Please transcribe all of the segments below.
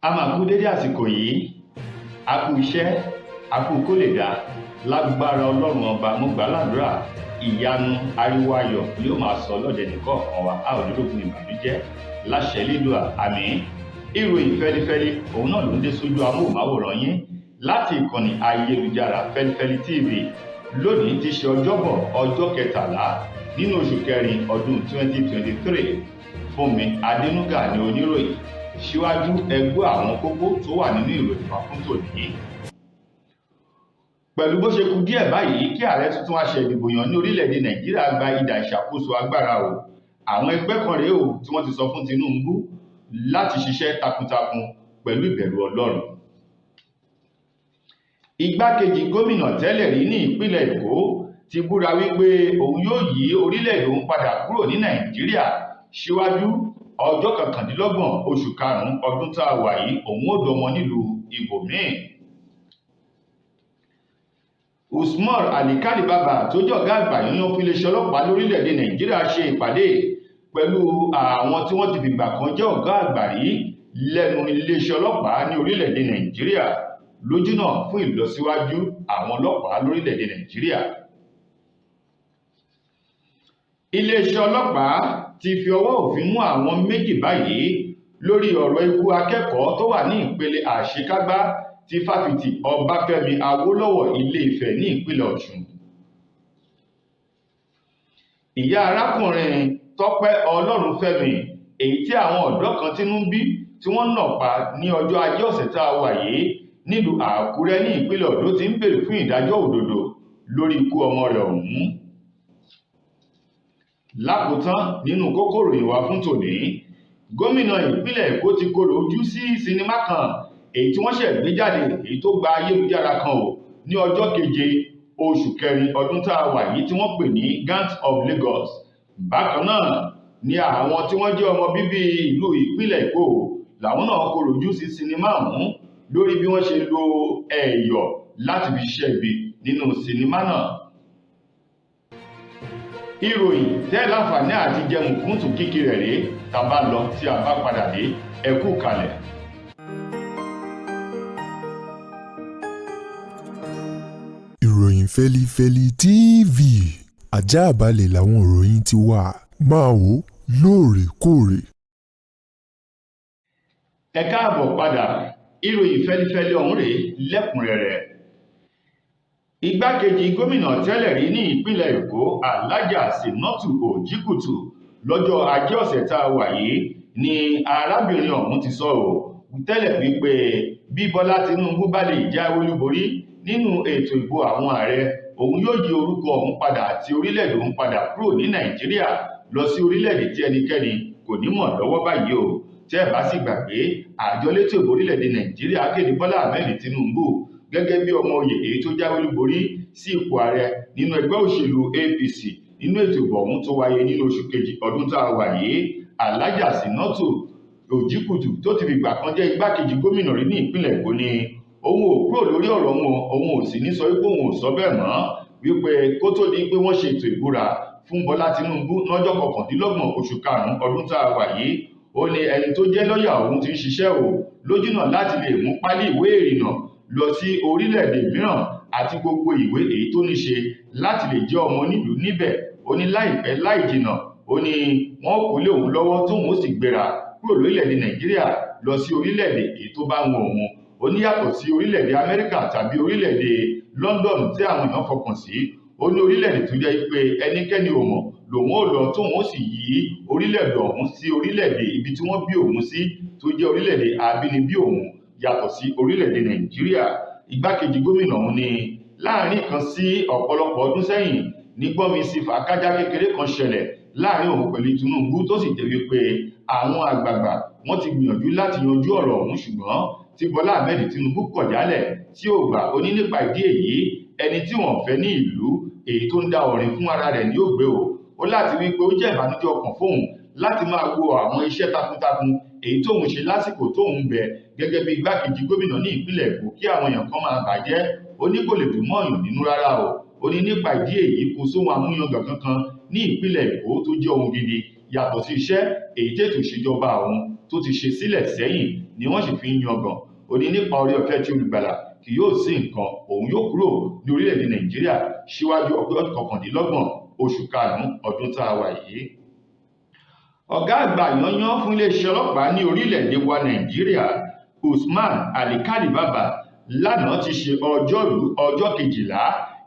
A máa kú dédé àsìkò yìí, a kú iṣẹ́, a kú kó lè dá lágbára Ọlọ́run Ọba. Mo gbà ládùúrà, ìyanu ariwo ayọ̀ yóò máa sọ lọ́dẹ nìkọ̀ọ̀kan wa. A ò ní rògùn ìbànújẹ́ láṣẹ Elédùà, àmín. Ìròyìn fẹlifẹli òun náà ló ń dé sójú amóhùnmáwòrán yín láti ìkànnì ayélujára Fẹlifẹli TV lónìí tí ṣe Ọjọ́bọ̀, ọjọ́ 13 nínú oṣù kẹrin ọdún 2023. Fúnmi Adénúgà ní oníròyìn. Síwájú, ẹ gbọ́ àwọn kókó tó wà nínú ìròyìn wa fún tòní. Pẹ̀lú bó ṣe kù díẹ̀ báyìí kí ààrẹ tuntun aṣẹ̀dìbò yàn ní orílẹ̀-èdè Nàìjíríà gba idà ìṣàkóso agbára o, àwọn ẹgbẹ́ kan rèé o tí wọ́n ti sọ fún Tinubu láti ṣiṣẹ́ takuntakun pẹ̀lú ìbẹ̀rù Ọlọ́run. Igbákejì gómìnà tẹ́lẹ̀ rí ní ìpínlẹ̀ Èkó ti búra wípé òun yóò yí orílẹ̀-èdè òun padà kúrò ní Nàìjíríà síwájú ọjọ́ 29 oṣù karùn-ún ọdún tá a wà yìí, òun ó dọmọ nílùú ibòmíì. Usman Alikali Baba tó jẹ́ ọ̀gá àgbà yányán fún iléeṣẹ́ ọlọ́pàá lórílẹ̀-èdè Nàìjíríà ṣe ìpàdé pẹ̀lú àwọn tí wọ́n ti fìgbà kan jẹ́ ọ̀gá àgbà rí lẹ́nu iléeṣẹ́ ọlọ́pàá ní orílẹ̀-èdè Nàìjíríà lójúnà fún ìlọsíwájú àwọn ọlọ́pàá lórílẹ̀-èdè Nàìjíríà. Iléeṣẹ́ ọlọ́pàá ti fi ọwọ́ òfin mú àwọn méjì báyìí lórí ọ̀rọ̀ ikú akẹ́kọ̀ọ́ tó wà ní ìpele àṣekágbá ti fáfitì Ọbáfẹ́mi Awólọ́wọ̀ Ilé-Ifẹ̀ ní ìpínlẹ̀ Ọ̀ṣun. Ìyá arákùnrin Tọ́pẹ́ Ọlọ́runfẹ́mi, èyí tí àwọn ọ̀dọ́ kan tínú ń bí tí wọ́n nà pa ní ọjọ́ Ajé ọ̀sẹ̀ tá a wà yìí nílùú Àkúrẹ́ ní ìpínlẹ̀ Oǹdó, ti ń béèrè fún ìdájọ́ òdodo lórí ikú ọmọ rẹ̀ ọ̀hún. Lákòótán nínú kókó ìròyìn wa fún tòní, gómìnà ìpínlẹ̀ Èkó ti korò ojú sí sinimá kan èyí tí wọ́n ṣẹ̀ gbé jáde, èyí tó gba ayélujára kan ò ní ọjọ́ 7 oṣù kẹrin ọdún tá a wà yìí tí wọ́n pè ní Gangs of Lagos. Bákan náà ni àwọn tí wọ́n jẹ́ ọmọ bíbí ìlú ìpínlẹ̀ Èkó làwọn náà korò ojú sí sinimá ọ̀hún lórí bí wọ́n ṣe lo ẹ̀yọ̀ láti fi ṣiṣẹ́ ibi nínú sinimá náà. Ìròyìn tẹ́ láǹfààní àti jẹun kúntù kíkì rẹ̀ rèé. Tá a bá lọ, tí a bá padà dé, ẹ kú kalẹ̀. Ìròyìn Fẹ́lifẹ́li TV, àjààbálẹ̀ làwọn ìròyìn ti wà, máa wò lóòrèkóòrè. Ẹ káàbọ̀ padà. Ìròyìn fẹ́lifẹ́li ọ̀hún rèé lẹ́kùnrẹ́rẹ́. Igbákejì gómìnà tẹ́lẹ̀ rí ní ìpínlẹ̀ Èkó, Alhaja Sinatu Ojikutu, lọ́jọ́ Ajé ọ̀sẹ̀ tá a wà yìí ni arábìnrin ọ̀hún ti sọ ọ́ tẹ́lẹ̀ wípé bí Bọ́lá Tinubu bá lè jáwé olúborí nínú ètò ìbò àwọn ààrẹ, òun yóò yí orúkọ òun padà àti orílẹ̀-èdè òun padà kúrò ní Nàìjíríà lọ sí orílẹ̀-èdè tí ẹnikẹ́ni kò ní mọ̀ lọ́wọ́ báyìí o. Tẹ́ ẹ̀ bá sì gbàgbé, àjọ elétò ìbò orílẹ̀-èdè Nàìjíríà kéde Bọ́lá Ahmed Tinubu gẹ́gẹ́ bí ọmọ oyè èyí tó jáwé olúborí sí ipò ààrẹ nínú ẹgbẹ́ òṣèlú APC nínú ètò ìbò ọ̀hún tó wáyé nínú oṣù kejì ọdún tá a wà yìí. Alhaja Sinatu Ojikutu tó ti fìgbà kan jẹ́ igbákejì gómìnà rí ní ìpínlẹ̀ Èkó ní òun ò kúrò lórí ọ̀rọ̀ wọn, òun ò sì ní sọ wípé òun ò sọ bẹ́ẹ̀ mọ́, wípé kó tó di pé wọ́n ṣe ètò ìbúra fún Bọ́lá Tinubu lọ́jọ́ 29 oṣù karùn-ún ọdún tá a wà yìí, ó ní ẹni tó jẹ́ lọ́ọ̀yà òun ti ń ṣiṣẹ́ o lójúnà láti lè mú pálí ìwé ìrìnnà lọ sí orílẹ̀-èdè mìíràn àti gbogbo ìwé èyí tó ní ṣe láti lè jẹ́ ọmọ onílùú níbẹ̀. Ó ní láìpẹ́ láì jìnà, ó ní wọ́n kò lé òun lọ́wọ́ tóun ó sì gbéra kúrò lórílẹ̀-èdè Nàìjíríà lọ sí orílẹ̀-èdè èyí tó bá wọn òun. Ó ní yàtọ̀ sí orílẹ̀-èdè Amẹ́ríkà tàbí orílẹ̀-èdè London tí àwọn èèyàn fọkàn sí, ó ní orílẹ̀-èdè tó jẹ́ pé ẹnikẹ́ni ò mọ̀ lòun ó lọ, tóun ó sì yí orílẹ̀-èdè ọ̀hún sí orílẹ̀-èdè ibi tí wọ́n bí òun sí, tó jẹ́ orílẹ̀-èdè abínibí òun, yàtọ̀ sí orílẹ̀-èdè Nàìjíríà. Igbákejì gómìnà ọ̀hún ni láàrin kan sí ọ̀pọ̀lọpọ̀ ọdún sẹ́yìn ní gbọ́nmi sí fàákájá kékeré kan ṣẹlẹ̀ láàrin òun pẹ̀lú Tinubu, tó sì jẹ́ wípé àwọn àgbààgbà wọ́n ti gbìyànjú láti yanjú ọ̀rọ̀ ọ̀hún, ṣùgbọ́n tí Bọ́lá Ahmed Tinubu kọ̀ jálẹ̀ tí ò gbà. Ó ní nípa ìdí èyí, ẹni tí wọ́n fẹ́ ní ìlú èyí tó ń dá ọ̀rìn fún ara rẹ̀ ní ògbé o. Ó láti wípé ó jẹ́ ìbànújẹ́ ọkàn fóun láti máa wo àwọn iṣẹ́ takuntakun èyí tóun ṣe lásìkò tóun bẹ gẹ́gẹ́ bí igbákejì gómìnà ní ìpínlẹ̀ Èkó kí àwọn èèyàn kan máa bàjẹ́. Ó ní kò lè dùn mọ́ èèyàn nínú rárá o. Ó ní nípa ìdí èyí, kò sóhun àmúyangàn kankan ní ìpínlẹ̀ Èkó tó jẹ́ ohun gidi yàtọ̀ sí iṣẹ́ èyí tètò ìṣèjọba òun tó ti ṣe sílẹ̀ sẹ́yìn ni wọ́n sì fi ń yangàn. Ó ní nípa oore ọ̀fẹ́ tí olùgbàlà kì yóò sí nǹkan, òun yóò kúrò ní orílẹ̀-èdè Nàìjíríà síwájú ọjọ́ 29 oṣù karùn-ún ọdún tá a wà yìí. Ọ̀gá àgbà yanyan fún iléeṣẹ́ ọlọ́pàá ní orílẹ̀-èdè wa Nàìjíríà, Usman Alikali Baba, lánàá ti ṣe ọjọ́rú ọjọ́ 12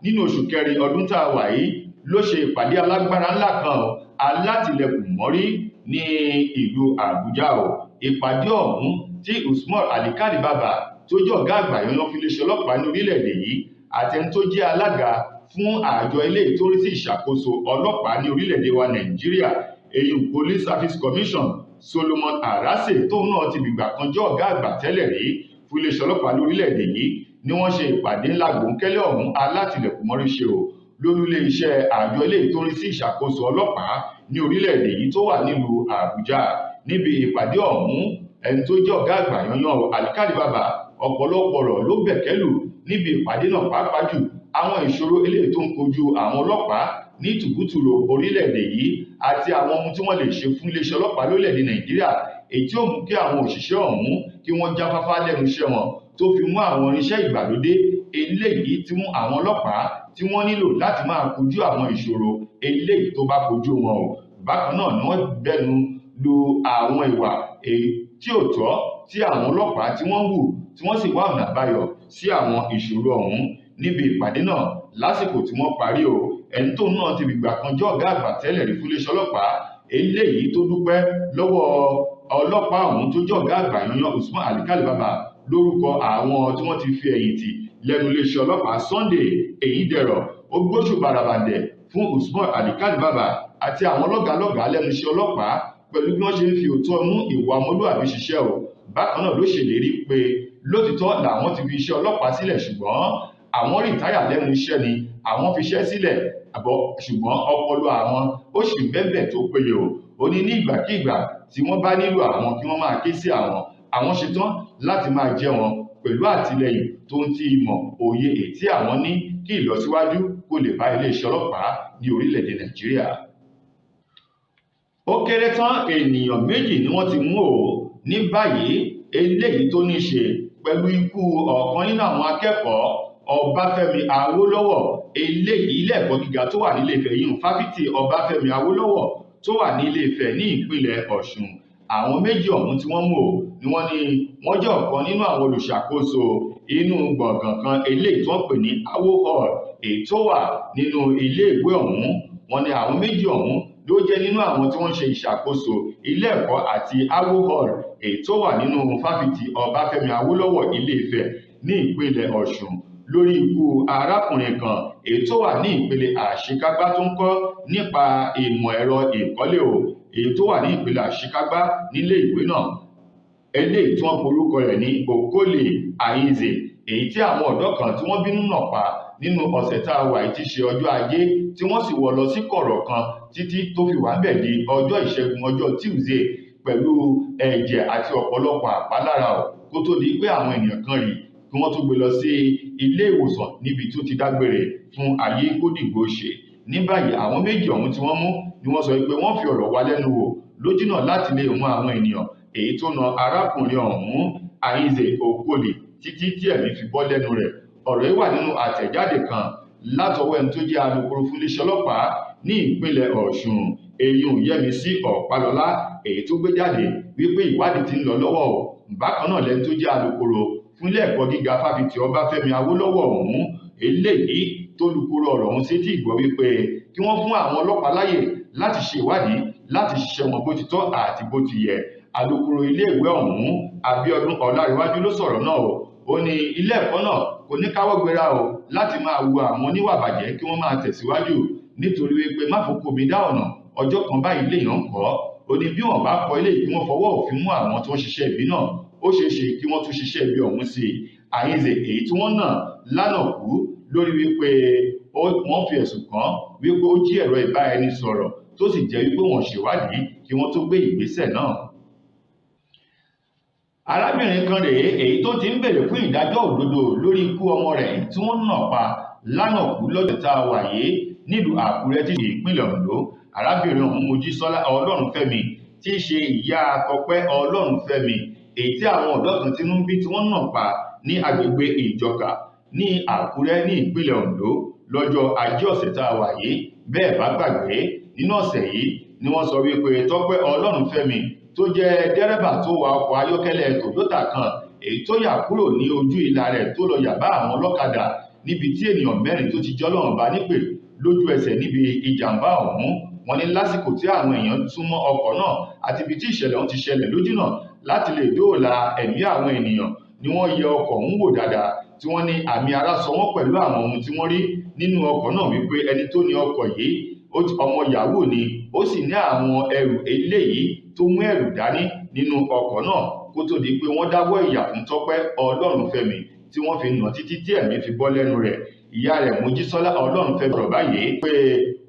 nínú oṣù kẹrin ọdún tá a wà yìí ló ṣe ìpàdé alágbára ńlá kan alátìlẹ̀kùn mọ́rí ní ìlú Àbújá o. Ìpàdé ọ̀hún tí Usman Alikali Baba tó jẹ́ ọ̀gá àgbà yanyan fún iléeṣẹ́ ọlọ́pàá ní orílẹ̀-èdè yìí àti ẹni tó jẹ́ alága fún àjọ eléyìí tó rí sí ìṣàkóso ọlọ́pàá ní orílẹ̀-èdè wa Nàìjíríà, èyí Police Service Commission, Solomon Arase, tóun náà ti fìgbà kan jẹ́ ọ̀gá àgbà tẹ́lẹ̀ rí fún iléeṣẹ́ ọlọ́pàá lórílẹ̀-èdè yìí, ni wọ́n ṣe ìpàdé ńlá gbòńkẹ́lẹ́ ọ̀hún alátìlẹ̀kùn mọ́rí ṣe o lólúlé iṣẹ́ àjọ eléyìí tó rí sí ìṣàkóso ọlọ́pàá ní orílẹ̀-èdè yìí tó wà nílùú Àbújá. Níbi ìpàdé ọ̀hún, ẹni tó jẹ́ ọ̀gá àgbà yanyan Alikali Baba ọ̀pọ̀lọpọ̀ ọ̀rọ̀ ló bẹ̀kẹ́lù níbi ìpàdé náà, pàápàá jù àwọn ìṣòro eléyìí tó ń kojú àwọn ọlọ́pàá ní tùbútùrò orílẹ̀-èdè yìí àti àwọn ohun tí wọ́n lè ṣe fún iléeṣẹ́ ọlọ́pàá lórílẹ̀-èdè Nàìjíríà, èyí tí ó mú kí àwọn òṣìṣẹ́ ọ̀hún kí wọ́n jáfáfá lẹ́nu iṣẹ́ wọn, tó fi mú àwọn irinṣẹ́ ìgbàlódé eléyìí tí mú àwọn ọlọ́pàá tí wọ́n nílò láti máa kojú àwọn ìṣòro eléyìí tó bá kojú wọn o. Bákan náà ni wọ́n bẹnu lu àwọn ìwà èyí tí ò tọ́ tí àwọn ọlọ́pàá tí wọ́n ń hù, tí wọ́n sì wá ọ̀nà àbáyọ sí àwọn ìṣòro ọ̀hún níbi ìpàdé náà. Lásìkò tí wọ́n parí o, ẹni tóun náà ti fìgbà kan jẹ́ ọ̀gá àgbà tẹ́lẹ̀ rí fún iléeṣẹ́ ọlọ́pàá eléyìí tó dúpẹ́ lọ́wọ́ ọlọ́pàá ọ̀hún tó jẹ́ ọ̀gá àgbà yanyan Usman Alikali Baba lórúkọ àwọn tí wọ́n ti fi ẹ̀yìn tì lẹ́nu iléeṣẹ́ ọlọ́pàá, Sunday Eyídẹ̀rọ̀, ó gbóṣù bàràbàǹdẹ̀ fún Usman Alikali Baba àti àwọn lọ́gàálọ́gàá lẹ́nu iṣẹ́ ọlọ́pàá pẹ̀lú bí wọ́n ṣe ń fi òótọ́ mú ìwà ọmọlúwàbí ṣiṣẹ́ o. Bákan náà ló ṣèlérí pé lótìtọ́ làwọn ti fi iṣẹ́ ọlọ́pàá sílẹ̀, ṣùgbọ́n àwọn rìtáyà lẹ́nu iṣẹ́ ni àwọn fi iṣẹ́ sílẹ̀ àbọ̀, ṣùgbọ́n ọpọlọ àwọn ó sì bẹ́ẹ̀ tó péye o. Ó ní ní ìgbàkigbà tí wọ́n bá nílò àwọn kí wọ́n máa ké sí àwọn, àwọn ṣetán láti máa jẹ́ wọn pẹ̀lú àtìlẹyìn tó ń ti ìmọ̀ òye ètí àwọn ní kí ìlọsíwájú kó lè bá iléeṣẹ́ ọlọ́pàá ní orílẹ̀-èdè Nàìjíríà. Ó kéré tán ènìyàn 2 ni wọ́n ti mú o ní báyìí, eléyìí tó ní ṣe pẹ̀lú ikú ọ̀kan nínú àwọn akẹ́kọ̀ọ́ Ọbáfẹ́mi Awólọ́wọ̀ eléyìí ilé ẹ̀kọ́ gíga tó wà nílé Ifẹ̀, yìí fáfitì Ọbáfẹ́mi Awólọ́wọ̀ tó wà ní Ilé Ifẹ̀ ní ìpínlẹ̀ Ọ̀ṣun. Àwọn 2 ọ̀hún tí wọ́n mú o ni wọ́n ní wọ́n jẹ́ ọ̀kan nínú àwọn olùṣàkóso inú gbọ̀ngàn kan eléyìí tó ń pè ní Awo Hall èyí tó wà nínú ilé ìwé ọ̀hún. Wọ́n ní àwọn 2 ọ̀hún ló jẹ́ nínú àwọn tí wọ́n ń ṣe ìṣàkóso ilé ẹ̀kọ́ àti Awo Hall èyí tó wà nínú fáfitì Ọbáfẹ́mi Awólọ́wọ̀ Ilé Ifẹ̀ ní ìpínlẹ̀ Ọ̀ṣun lórí ikú arákùnrin kan èyí tó wà ní ìpele àṣekágbá tó ń kọ́ nípa ìmọ̀ ẹ̀rọ ìkọ́lé o, èyí tó wà ní ìpele àṣekágbá nílé ìwé náà, eléyìí tí wọ́n porúkọ rẹ̀ ní Okoli Ahinze, èyí tí àwọn ọ̀dọ́ kan tí wọ́n bínú nà pa nínú ọ̀sẹ̀ tá a wà yìí ti ṣe ọjọ́ ajé, tí wọ́n sì wọ́ lọ sí kọ̀rọ̀ kan títí tó fi wà ń bẹ̀ di ọjọ́ ìṣẹ́gun ọjọ́ Tuesday pẹ̀lú ẹ̀jẹ̀ àti ọ̀pọ̀lọpọ̀ àpálára ò, kó tó di pé àwọn ènìyàn kan rí kí wọ́n tún gbé lọ sí ilé ìwòsàn níbi tó ti dágbére fún ayé kó dìgbò ṣe. Ní báyìí àwọn 2 ọ̀hún tí wọ́n mú ni wọ́n sọ pé wọ́n fi ọ̀rọ̀ wá lẹ́nu wò lójúnà láti lè mú àwọn ènìyàn èyí tó na arákùnrin ọ̀hún Ahinze Okoli títí tí ẹ̀mí fi bọ́ lẹ́nu rẹ̀. Ọ̀rọ̀ yìí wà nínú àtẹ̀jáde kan látọwọ́ ẹni tó jẹ́ alukoro fún iléeṣẹ́ ọlọ́pàá ní ìpínlẹ̀ Ọ̀ṣun, eyín Yẹ́misí Ọ̀pálọ́lá, èyí tó gbé jáde wípé ìwádìí ti ń lọ lọ́wọ́ o. Bákan náà lẹni tó jẹ́ alukoro fún ilé ẹ̀kọ́ gíga fáfitì Ọbáfẹ́mi Awólọ́wọ̀ ọ̀hún eléyìí tó lukoro ọ̀rọ̀ ọ̀hún sétí ìgbọ́ wípé kí wọ́n fún àwọn ọlọ́pàá láyè láti ṣe ìwádìí láti ṣiṣẹ́ wọn bó ti tọ́ àti bó ti yẹ. Alukoro iléèwé ọ̀hún Abíọ́dún Ọláréwájú ló sọ̀rọ̀ náà o. Ó ní ilé ẹ̀kọ́ náà kò ní káwọ́ gbéra o láti máa wo àwọn oníwà bàjẹ́ kí wọ́n máa tẹ̀síwájú, nítorí wípé má fòkó mi dá ọ̀nà ọjọ́ kan báyìí léèyàn ń kọ́. Ó ní bí wọ́n bá kọ ilé kí wọ́n fọwọ́ òfin mú àwọn tó ń ṣiṣẹ́ ibi náà, ó ṣeé ṣe kí wọ́n tún ṣiṣẹ́ ibi ọ̀hún sí i. Ahinze èyí tí wọ́n nà lánàá kú lórí wípé wọ́n fi ẹ̀sùn kàn wípé ó jí ẹ̀rọ ìbáraẹnisọ̀rọ̀ tó sì jẹ́ wípé wọ́n ṣèwádìí kí wọ́n tó gbé ìgbésẹ̀ náà. Arábìnrin kan rèé èyí tó ti ń bèrè fún ìdájọ́ òdodo lórí ikú ọmọ rẹ̀ tí wọ́n nà pa lánàá kú lọ́jọ́ tá a wà yìí nílùú Àkúrẹ́ tí ìpínlẹ̀ Oǹdó. Arábìnrin ọ̀hún Mojísọ́lá Ọlọ́runfẹ́mi tí í ṣe ìyá Tọ́pẹ́ Ọlọ́runfẹ́mi, èyí tí àwọn ọ̀dọ́ kan tínú ń bí tí wọ́n nà pa ní agbègbè Ìjọkà ní Àkúrẹ́ ní ìpínlẹ̀ Ondo lọ́jọ́ Ajé ọ̀sẹ̀ tá a wà yìí. Bẹ́ẹ̀ bá gbàgbé, nínú ọ̀sẹ̀ yìí ni wọ́n sọ wípé Tọ́pẹ́ Ọlọ́runfẹ́mi tó jẹ́ dẹ́rẹ́bà tó wa ọkọ̀ ayọ́kẹ́lẹ́ Toyota kan, èyí tó yà kúrò ní ojú ìlà rẹ̀ tó lọ yà bá àwọn ọlọ́kadà níbi tí ènìyàn 4 tó ti jọ́lọ́run bá nípè lójú ẹsẹ̀ níbi ìjàmbá ọ̀hún. Wọ́n ní lásìkò tí àwọn èèyàn súnmọ́ ọkọ̀ náà àti ibi tí ìṣẹ̀lẹ̀ ọ̀hún ti ṣẹlẹ̀ lójúnà láti lè dóòlà ẹ̀mí àwọn ènìyàn ni wọ́n yẹ ọkọ̀ ọ̀hún wò dáadáa, tí wọ́n ní àmì ara sọ wọ́n pẹ̀lú àwọn ohun tí wọ́n rí nínú ọkọ̀ náà wípé ẹni tó ní ọkọ̀ yìí ọmọ yahoo ni, ó sì ní àwọn ẹrù eléyìí tó mú ẹrù dání nínú ọkọ̀ náà kó tó di pé wọ́n dáwọ́ ìyà fún Tọ́pẹ́ Ọlọ́runfẹ́mi tí wọ́n fi nà títí tí ẹ̀mí fi bọ́ lẹ́nu rẹ̀. Ìyá rẹ̀ Mojísọ́lá Ọlọ́runfẹ́mi sọ̀rọ̀ báyìí pé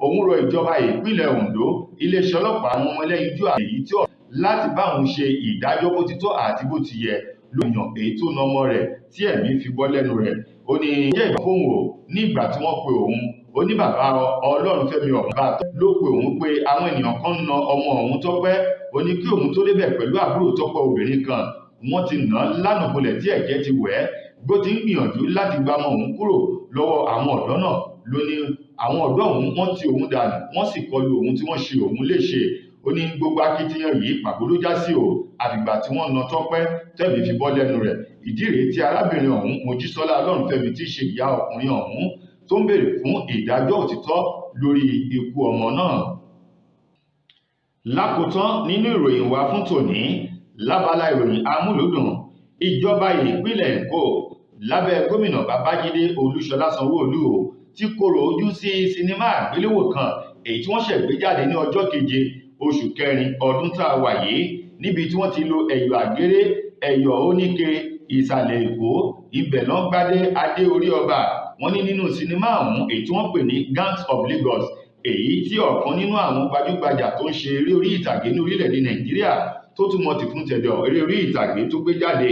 òun rọ ìjọba ìpínlẹ̀ Ondo, iléeṣẹ́ ọlọ́pàá, àwọn ọmọlẹ́yinjú èyí tí ọ̀rọ̀ láti bá òun ṣe ìdájọ́ bó ti tọ́ àti bó ti yẹ lóyún èyí tó na ọmọ rẹ̀ tí ẹ̀mí fi bọ́ lẹ́nu rẹ̀. Ó ní jẹ́ ìgbà fóun o ní ìgbà tí wọ́n pe òun, ó ní bàbá Ọlọ́runfẹ́mi ọ̀hún bá ló pe òun pé àwọn ènìyàn kan na ọmọ òun Tọ́pẹ́. Ó ní kí òun tó débẹ̀ pẹ̀lú àbúrò Tọ́pẹ́ obìnrin kan, wọ́n ti nà án lánàá bolẹ̀ tí ẹ̀jẹ̀ ti wẹ̀ ẹ́. Bó ti ń gbìyànjú láti gba ọmọ òun kúrò lọ́wọ́ àwọn ọ̀dọ́ náà ló ní àwọn ọ̀dọ́ òun wọ́n ti òun dànù, wọ́n sì kọlu òun tí wọ́n ṣe òun léṣe. Ó ní gbogbo akitiyan yìí pàbó ló já sí o, àfìgbà tí wọ́n na Tọ́pẹ́ tẹ̀mí fi bọ́ lẹ́nu rẹ̀. Ìdí rèé tí arábìnrin ọ̀hún Mojísọ́lá Ọlọ́runfẹ́mi tí í ṣe ìyá ọkùnrin ọ̀hún tó ń béèrè fún ìdájọ́ òtítọ́ lórí ikú ọmọ náà. Lákòótán nínú ìròyìn wa fún tòní, lábala ìròyìn amúlùúdùn, ìjọba ìpínlẹ̀ Èkó lábẹ́ gómìnà Babájídé Olúṣọlá Sanwó-Olú ti kóró ojú sí sinimá àgbéléwò kan èyí tí wọ́n ṣẹ̀ gbé jáde ní ọjọ́ 7 oṣù kẹrin ọdún tá a wà yìí, níbi tí wọ́n ti lo ẹ̀yọ̀ àgéré, ẹ̀yọ̀ oníke ìsàlẹ̀ Èkó, ibẹ̀ lọ́n gbádé adé orí ọba. Wọ́n ní nínú sinimá ọ̀hún èyí tí wọ́n pè ní Gangs of Lagos, èyí tí ọ̀kan nínú àwọn gbajúgbajà tó ń ṣe eré orí ìtàgé ní orílẹ̀-èdè Nàìjíríà tó túmọ̀ tì fún tẹ̀dọ̀ eré orí ìtàgé tó gbé jáde,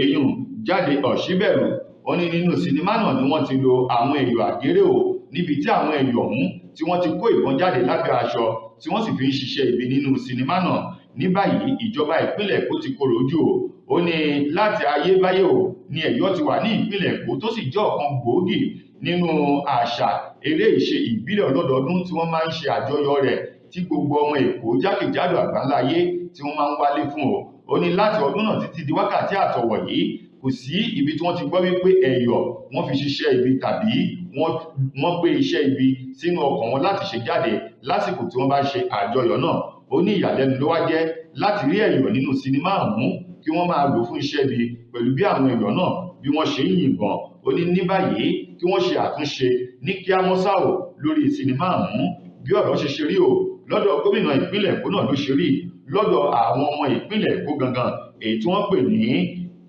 eyín jáde Ọ̀ṣíbẹ̀rù. Wọ́n ní nínú sinimá náà ni wọ́n ti lo àwọn ẹ̀yọ̀ àgéré o, níbi tí àwọn ẹ̀yọ̀ ọ̀hún tí wọ́n ti kó ìbọn jáde lábẹ́ aṣọ tí wọ́n sì fi ń ṣiṣẹ́ ibi nínú sinimá náà. Ní báyìí ìjọba ìpínlẹ̀ Èkó ti kóró ojú o. Ó ní láti ayébáyé o ni ẹ̀yọ̀ ti wà ní ìpínlẹ̀ Èkó tó sì jẹ́ ọ̀kan gbòógì nínú àṣà eré ìṣe ìbílẹ̀ ọlọ́dọọdún tí wọ́n máa ń ṣe àjọyọ̀ rẹ̀ tí gbogbo ọmọ Èkó jákèjádò àgbáńlá ayé tí wọ́n máa ń wálé fún o. Ó ní láti ọdún náà títí di wákàtí àtọ̀wọ̀ yìí kò sí ibi tí wọ́n ti gbọ́ wípé ẹ̀yọ̀ wọ́n fi ṣiṣẹ́ ibi tàbí wọ́n gbé iṣẹ́ ibi sínú ọkàn wọn láti ṣe jáde lásìkò tí wọ́n bá ṣe àjọyọ̀ náà. Ó ní ìyàlẹ́nu ló wá jẹ́ láti rí ẹ̀yọ̀ nínú sinimá ọ̀hún kí wọ́n máa lò fún iṣẹ́ ibi pẹ̀lú bí àwọn ẹ̀yọ̀ náà bí wọ́n ṣe ń yìnbọn. Ó ní ní báyìí kí wọ́n ṣe àtúnṣe ní kíámọ́sá o lórí sinimá ọ̀hún. Bí ọ̀rọ̀ ṣe ṣe rí o lọ́dọ̀ gómìnà ìpínlẹ̀ Èkó náà ló ṣe rí lọ́dọ̀ àwọn ọmọ ìpínlẹ̀ Èkó gangan èyí tí wọ́n pè ní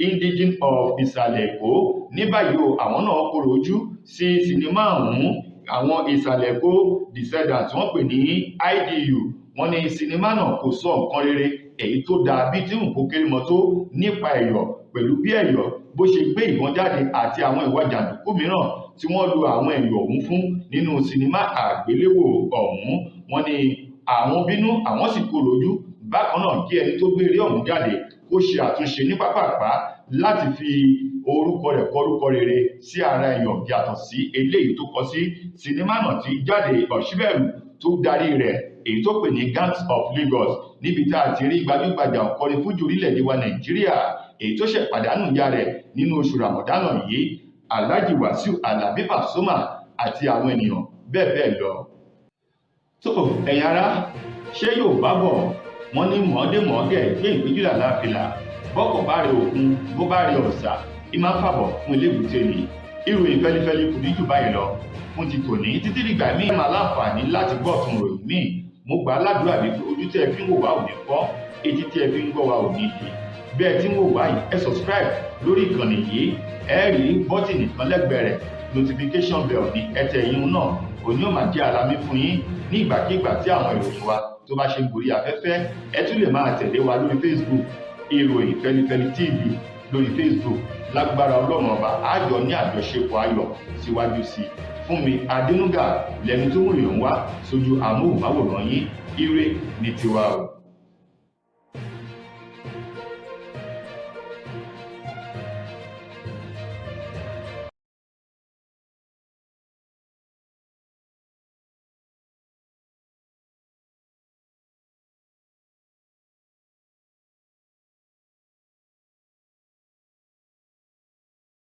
Indigene of Ìsàlẹ̀ Èkó. Ní báyìí o, àwọn náà kóró ojú sí sinimá ọ̀hún. Àwọn Ìsàlẹ̀ Èkó descendants wọ́n pè ní IDU. Wọ́n ní sinimá náà kò sọ nǹkan rere èyí tó dáa bí tí nǹkó kéré mọ́ tó nípa ẹ̀yọ̀ pẹ̀lú bí ẹ̀yọ̀ bó ṣe gbé ìbọn jáde àti àwọn ìwà jàǹdùkú mìíràn tí wọ́n lo àwọn ẹ̀yọ̀ ọ̀hún fún nínú sinimá àgbéléwò ọ̀hún. Wọ́n ní àwọn bínú, àwọn sì kóró ojú. Bákan náà kí ẹni tó gbé eré ọ̀hún jáde kó ṣe àtúnṣe ní pápápá láti fi orúkọ rẹ̀ kọrúkọ rere sí ara ẹ̀yọ̀ yàtọ̀ sí eléyìí tó kọ sí sinimá náà tí jáde Ọ̀ṣíbẹ̀rù tó darí rẹ̀ èyí tó pè ní Gangs of Lagos, níbi tá a ti rí gbajúgbajà òǹkọrin fújì orílẹ̀-èdè wa Nàìjíríà èyí tó ṣẹ̀ pàdánù ìyá rẹ̀ nínú oṣù Ràmọ̀dánà yìí, Alhaji Wasiu Alabi Pasuma àti àwọn ènìyàn bẹ́ẹ̀ bẹ́ẹ̀ lọ. Tó ẹ̀yin ará, ṣé Yorùbá bọ̀ wọ́n ní mọ̀ọ́dé-mọ̀ọ́gẹ̀ gbé ìpéjú làlàáfíà, bọ́kọ̀ bá rẹ òkun bó bá rẹ ọ̀sà ìmá fàbọ̀ fún elébùté ni. Ìròyìn fẹlifẹli kò ní jù báyìí lọ fún ti tòní títí dìgbà míì máa láǹfààní láti gbọ́ ọ̀tun ròyìn míì. Mo gbà á ládùúrà wípé ojú tí ẹ fi ń wò wá ò ní fọ́, etí tí ẹ fi ń gbọ́ wá ò ní di. Bí ẹ ti ń wò wá yìí, ẹ subscribe lórí ìkànnì yìí, ẹ rí bọ́tìnì kan lẹ́gbẹ̀ẹ́ rẹ̀, notification bell ní ẹ tẹ ìyún náà, òní ò máa jẹ́ alamí fún yín ní ìgbàkigbà tí àwọn ìròyìn wa tó bá ṣe ń gorí afẹ́fẹ́. Ẹ tún lè máa tẹ̀lé wa lórí Facebook, Ìròyìn Fẹlifẹli TV lórí Facebook. Lágbára Ọlọ́run ọba, àjọ ní àjọṣepọ̀ ayọ̀ síwájú sí i. Fúnmi Adénúgà lẹni tó ń rìn wá sójú amóhùnmáwòrán yín. Ire ní tiwa o.